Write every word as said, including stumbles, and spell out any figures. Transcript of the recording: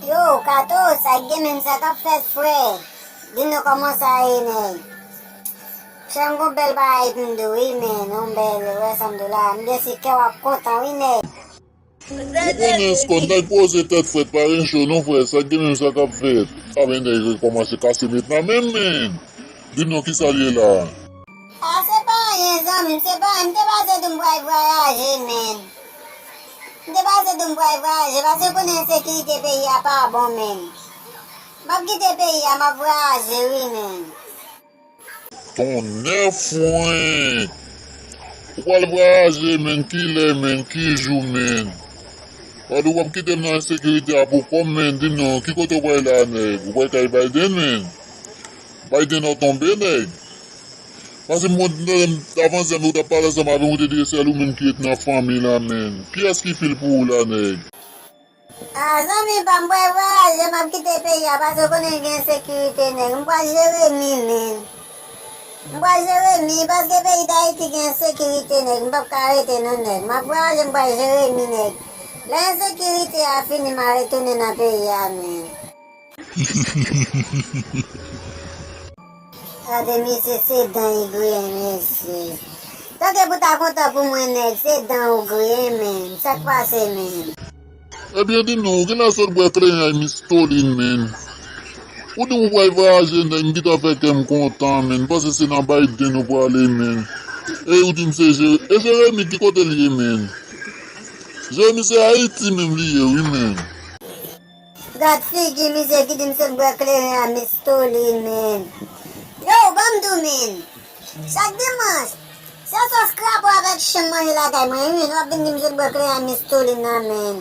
Yo, Kato, sa k gen menm, sa k ap fèt, frè? Di nou kòman sa ye, nèg. Frè m, gon bèl bagay pou m di w, wi, men, yon bèl, wè sa m di w la, m gen si kè w ap kontan, wi, nèg. Ou konnen, Scott, nèg poze tèt frèt, pa gen cho non, frè, sa k gen menm, sa k ap fèt? A, men nèg rekòmanse kase met nan menm, men. Di nou kisa l ye la. A, se pa anyen, zanmi m, se pa anyen, m te pase di w m pral vwayaje, men. M te pase di w m pral vwayaje, paske w konnen ensekirite peyi a pa bon, men. M ap kite peyi a, m ap vwayaje, wi, men. Tonnè fwen! Ou pral vwayaje, men, kilè, men, ki jou, men? Gade, w ap kite m nan ensekirite a pou kò m, men, di m non, ki kote w pral la, nèg? Ou pral kay Biden, men? Biden ap tonbe, nèg. Paske mwen, avan zèm ou t ap pale ansanm avè m, ou te di se sèl ou menm ki ret nan fanmi la, men. Kiyès ki fil pou ou la, nèg? A, zanmi pa m, m pral vwayaje, m ap kite peyi a, paske w konnen gen ensekirite, nèg. M pral Jeremi, men. M pral Jeremi, paske peyi Dayiti gen ensekirite, nèg. M p ap ka rete non, nèg. M ap vwayaje, m pral Jeremi, nèg. Lè ensekirite a fini, m a retounen nan peyi a, men. Gade misye, se dan li griyen, mesye. Tanke pou ta kontan pou mwen, nèg, se dan ou griyen, men. Sa k pase, men? Ebyen, di nou, ou genlè sot bwè kleren ak Mistolin, men. Ou di ou pral vwayaje, nèg, m gentan fè kè m kontan, men. M panse se nan Biden ou prale, men. E ou di m se Jere-, e Jeremi, ki kote l ye, men? Jeremi se Ayiti menm li ye, wi, men. Gad figi misye ki di m sot bwè kleren a Mistolin, men. Yo, ban m di w, men. Chak dimanch, se sòs krapo avèk chanm manje lakay mwen, wi, men. W ap vin di m sot bwè kleren a Mistolin nan, men.